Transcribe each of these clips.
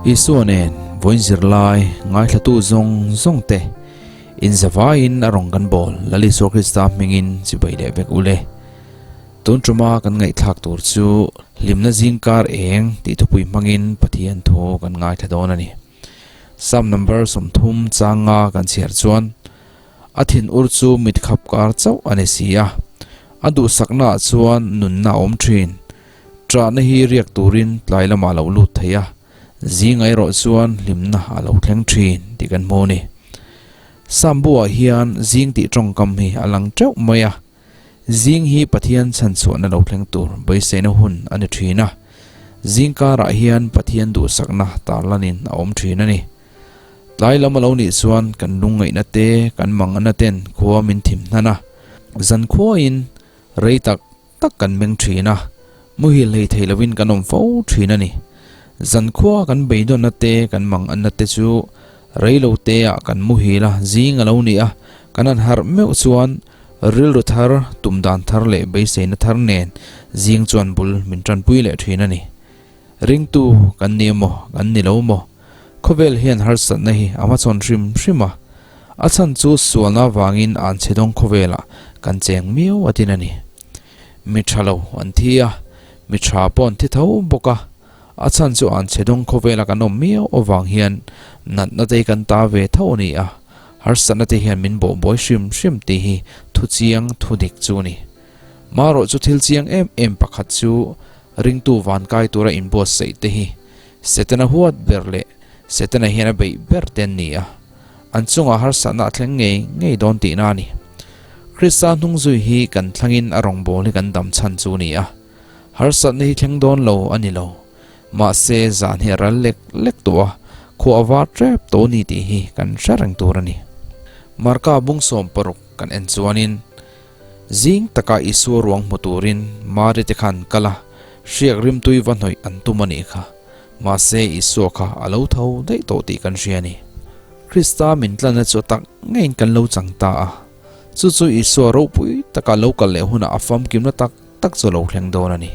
Isua nen vawiin zirlai ngaithlatu zawng zawng te inzavaiin a rawn kan bawl Lal Isua Krista hmingin chibai leh vek ule. Tun tuma kan ngaihthlak tur chu hlimna zingkar eng tih thupui hmangin Pathian thu kan ngaithla dawn a ni. Psalm number 30 changa kan chhiar chuan A thin ur chu mit khap kar chauh a ni si a, a duhsaknaah chuan nunna a awm thin. Ṭahna hi riak turin tlai lamah a lo lut thei a, zing erawh chuan hlimna a lo thleng thin tih kan hmu a ni. Psalm buah hian zing tih tawngkam hi a lang teuh mai a, zing hi Pathian chhanchhuahna lo thleng tur beiseina hun a ni thin a, zing karah hian Pathian duhsakna tarlanin a awm thin a ni. Tlai lam a lo nih chuan kan lungngaihna te, kan mangana ten khua min thim hnan a, zan khuain rei tak tak kan meng thin a, muhil hlei thei lovin kan awm fo thin a ni. Zan khua kan beidawnna te, kan manganna te chu rei lo te ah kan muhil a, zing a lo ni a, kan han harh meuh chuan rilru thar, tum dan thar leh beiseina thar nen zing chuan bul min tanpui leh thin a ni. Ringtu kan ni emaw, kan ni lo maw? Khawvel hian harsatna hi a hmachhawn hrim hrim a, a chhan chu sualna avangin an chhe dawng khawvelah kan cheng miau a tin a ni. Mi tha lo an thi a, mi tha pawh an thi tho bawk a, a chhan chu an chhe dawng khawvela kan awm miau avang hian natna te hi kan ta ve tho a ni a, harsatna te hian min bawhbuai hrim hrim tih hi thu chiang thu dik chu a ni. Marawh chu thil chiang em em pakhat chu ringtu vankai tura inbuatsaih te hi Setana huat ber leh Setana hian a beih ber te an ni a, an chungah harsatna a thleng ngei ngei dawn tihna a ni. Krista hnungzui hi kan thlangin a rawngbâwl hi kan dam chhan chu a ni a, harsatna hi thleng dawn lo a ni lo. Mahse, zan hi a ral lek lek tawh a, khua a var tep tawh a ni tih hi kan hre reng tur a ni. Marka bung 16 kan en chuanin, Zing taka Isua ruang hmu turin Mari te khan kal a, hriak rimtui va hnawih an tum a nih kha. Mahse Isua kha a lo tho daih tawh tih kan hria a ni. Krista min tlanna chu a tak ngeiin kan lo chang ta a. Chu chu Isua ropui taka lo kal leh hunah a famkimna tak tak chu a lo thleng dawn a ni.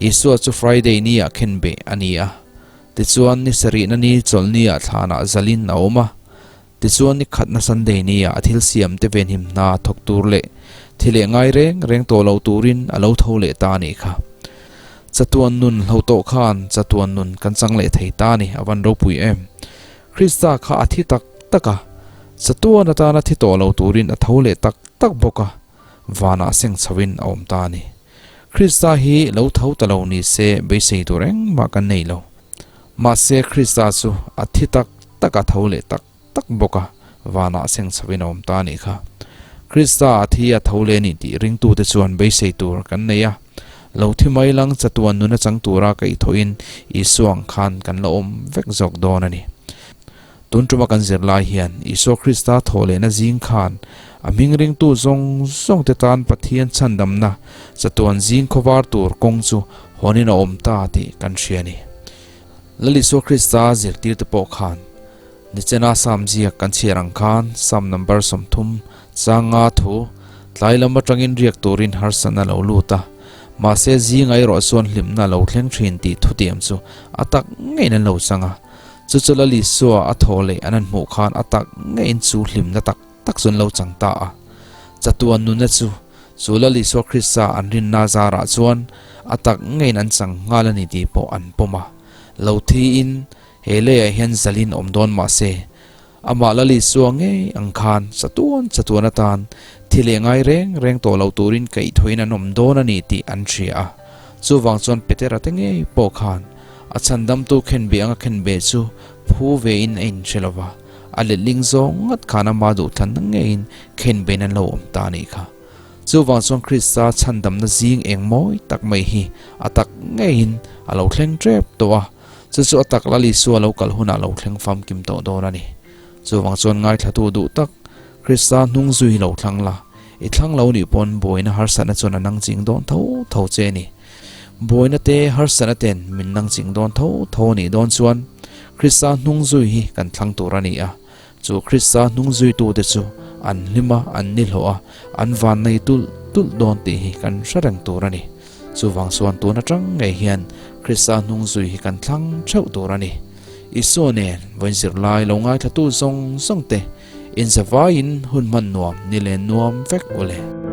Isua chu Friday ni ah khen beh a ni a. Tichuan ni sarihna ni chawlhni ah thlanah zalin a awm a. Tichuan ni khatna Sunday nia a thil siam te venhim hna thawk tur leh thi leh ngai reng reng tawh lo turin a lo tho leh ta a nih kha. Chatuan nun hlo tawh khan chatuan nun kan chang leh thei ta a ni, a van ropui em. Krista kha a thi tak tak a, chatuan atana thi tawh lo turin a tho leh tak tak bawk a, vanah seng chhoin a awm ta a ni. Krista hi lo tho ta lo ni se beisei tur engmah kan nei lo. Mahse Krista chu a thi tak tak a tho leh tak tak bawk a, vanah seng chhoin a awm ta a nih kha. Krista a thi a tho leh a nih tih ringtute chuan beisei tur kan nei a. Lo thi mai lang chatuan nuna chang tura kaihthawhin Isua ang khan kan la awm vek zawk dawn a ni. Tun tuma kan zir lai hian Isua Krista thawh lehna zing khan a hming ringtu zawng zawngte tan Pathian chhandamna chatuan zing khawvar tur kawng chu hawnin a awm ta tih kan hria a ni. Lal Isua Krista zirtirte pawh khan nichena Sam ziak kan chhiar ang khan Sam number 30 changa thu tlai lam atangin riak turin harsatna lo lut a, mahse zinga erawh chuan hlimna a lo thleng thin tih thutiam chu a tak ngeiin an lo chang a. Chu chu Lal Isua a thaw leh an han hmuh khan a tak ngeiin chu hlimna tak tak chu an lo chang ta a. Chatuan nunna chu chu Lal Isua Krista an rinna zarah chuan a tak ngeiin an chang nghal a ni tih pawh an pawm a. Lo thiin he leiah hian zalin awm dawn mah se, amah Lal Isua ngei ang khan chatuan chatuan atan thi leh ngai reng reng tawh lo turin kaihthawhin an awm dawn a ni tih an hria a. Chuvang chuan Petera te ngei pawh khan A chhandamtu khenbeh anga khenbeh chu phu vein a inhre lo va, a letling zawng ngat khan ama duhthlanna ngeiin khenbein an lo awm ta a nih kha. Chuvang chuan Krista chhandamna zing eng mawi tak mai hi a tak ngeiin a lo thleng tep tawh a, chu chu a tak Lal Isua lo kal hunah lo thleng famkim tawh dawn a ni. Chuvang chuan ngaithlatu duh tak Krista hnung zui lo thlang la, i thlang lo nih pawn buaina harsatna chuan a nang ching dawn tho tho che a ni. Buaina te harsatna ten min nang ching dawn tho tho a nih dawn chuan Krista hnung zui hi kan thlang tur a ni a, chu Krista hnung zuitute chu an hlim a, an ni hlawh a, an van nei tulh tulh dawn tih hi kan hre reng tur a ni. Chuvang chuan tun atang ngei hian Krista hnung zui hi kan thlang theuh tur a ni. Isua nen vawiin zirlai lo ngaithlatu zawng zawng te inzavaiin hun hman nuam ni len nuam vek ule.